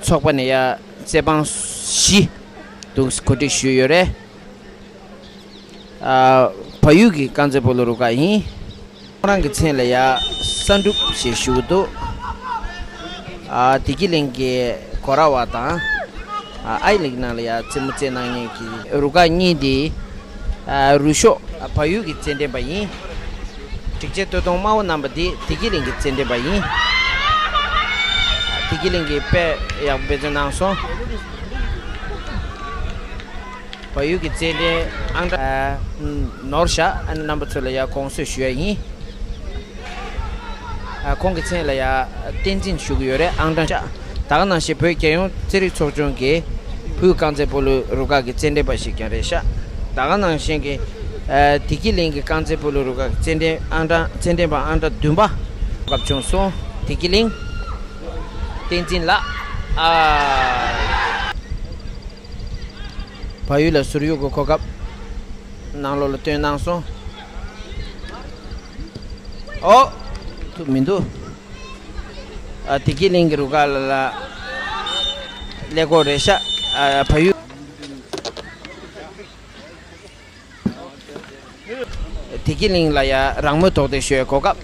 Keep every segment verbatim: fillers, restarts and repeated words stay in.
ཚོགས་པ་ནས་ཡ་རྩེད་འབངས་བཞི་འདུག་གོ་སྒྲིག་ཞུས་ཡོད་རེད། ཨ། བལ་ཡུལ་གྱི་རྐང་རྩེད་སྤོ་ལོ་རུ་ཁག་ཡིན། ཁོང་རང་གི་མཚན་ལ་ཡ་བསམ་གྲུབ་ཞེས་ཞུ་གི་འདུག་ཨ། བདེ་སྐྱིད་གླིང་གི་གོ་ར་བ་དང་། ཨ། ཨའི་ལིག་ནང་ལ་ཡ་རྩེད་མོ་རྩེད་གནང་མཁན་གྱི་རུ་ཁག་གཉིས་དེ། ཨ། རུ་ཤོག་ཨ། བལ་ཡུལ་གྱི་རྩེད་འགྲན་པ་ཡིན། སྒྲིག་ཆས་སྟོད་ཐུང་དམར་པོ་བསྣམས་པ་དེ་བདེ་སྐྱིད་གླིང་གི་རྩེད་འགྲན་པ་ཡིན། བདེ་སྐྱིད་གླིང་གིས་དཔེ་ཡག་པོ་འབད་བརྩོན་གནང་སོང་། བལ་ཡུལ་གྱི་རྩེད་འགྲན་ཨང་གྲངས་ནོར་བཞག་ཨ་ནི་རྣམ་པ་ཚོ་ལ་ཡ་དགོངས་སེལ་ཞུ་ཡ་ཡིན། ཨ། ཁོང་གི་མཚན་ལ་ཡ་བསྟན་འཛིན་ཞུ་གི་ཡོད་རེད། ཨང་གྲངས་བཞག་ད་ག་ནང་བཞིན་བོད་རྒྱལ་ཡོངས་རྩེད་རིགས་ཚོགས་ཆུང་གི་བོད་རྐང་རྩེད་སྤོ་ལོའི་རུ་ཁག་གི་རྩེད་འགྲན་པ་ཞིག་ཀྱང་རེད་ཤག་ད་ག་ནང་བཞིན་གྱི། ཨ། བདེ་སྐྱིད་གླིང་གི་རྐང་རྩེད་སྤོ་ལོའི་རུ་ཁག་གི་རྩེད་འགྲན་ཨང་གྲངས་རྩེད་འགྲན་པ་ཨང་གྲངས་བདུན་པ་སྐབས་བྱུང་སོང་། བདེ་སྐྱིད་གླིང་བསྟན་འཛིན་ལགས། ཨ། བལ་ཡུལ་ལ་ཟུར་གཡུག་གི་གོ་སྐབས་ནང་ལོགས་ལ་བཏོན་གནང་སོང་། ཨོ། ཐུབ་མི་འདུག་ཨ། བདེ་སྐྱིད་གླིང་གི་རུ་ཁག་ལ་ལ་ཀླད་ཀོར་རེད་ཤག་ཨ། བལ་ཡུལ། བདེ་སྐྱིད་གླིང་ལ་ཡ་རང་མོས་ཐོག་ཏུ་ཞུ་བའི་གོ་སྐབས།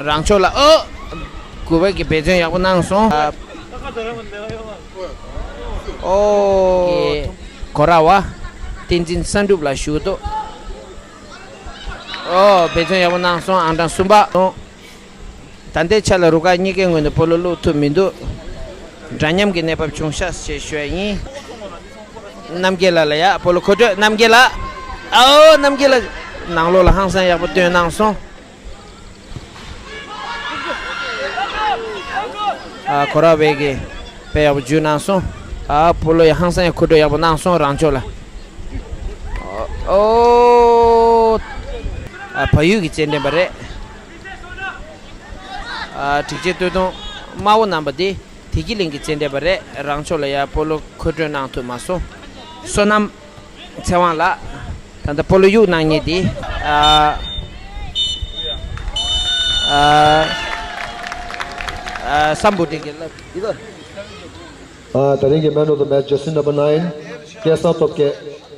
རང་ཕྱོགས་ལ། ཨོ། གུས་པ་གིས་འབད་བརྩོན་ཡག་པོ་གནང་སོང་། ཨོ། གོ་ར་བ་བསྟན་འཛིན་བསམ་གྲུབ་ལགས་ཞུ་གི་འདུག་ཨོ། འབད་བརྩོན་ཡག་པོ་གནང་སོང་། ཨང་གྲངས་གསུམ་པ། ད་ལྟའི་ཆ་ལ་རུ་ཁག་གཉིས་ཀའི་ངོས་ནས་སྤོ་ལོ་བླུག་ཐུབ་མི་འདུག་འདྲ་མཉམ་གྱི་གནས་བབ་བྱུང་ཤག་ཞེས་ཞུ་ཡ་ཡིན། རྣམ་རྒྱལ་ལགས་ལ་ཡ་སྤོ་ལོ་མཁོ་སྤྲོད། རྣམ་རྒྱལ་ལགས། ཨའོ། རྣམ་རྒྱལ་ལགས་ནང་ལོགས་ལ་ཧང་སང་ཡག་པོ་བཏོན་གནང་སོང་། ཨ། གོ་ར་བའི་གིས་དཔེ་ཡག་པོ་འཇུས་གནང་སོང་། ཨ། སྤོ་ལོ་ཡ་ཧང་སང་ཡ་མཁོ་སྤྲོད་ཡག་པོ་གནང་སོང་རང་ཕྱོགས་ལ། ཨོ། ཨ། བལ་ཡུལ་གྱི་རྩེད་འགྲན་པ་རེད། ཨ། སྒྲིག་ཆས་སྟོད་ཐུང་དམར་པོ་བསྣམས་པ་དེ་བདེ་སྐྱིད་གླིང་གི་རྩེད་འགྲན་པ་རེད། རང་ཕྱོགས་ལ་ཡ་སྤོ་ལོ་མཁོ་སྤྲོད་གནང་ཐུབ་མ་སོང་། བསོད་ནམས་ཚེ་དབང་ལགས། ད་ལྟ་སྤོ་ལོ་གཡུག་གནང་མཁན་དེ། ཨ། ཨ། ཨ། སམ་བྷོ་ཊ་གི་ལགས། ཨ། ད་རིང་གི་Man of the Match, Jersey number nine, སྐལ་བཟང་སྟོབས་རྒྱལ།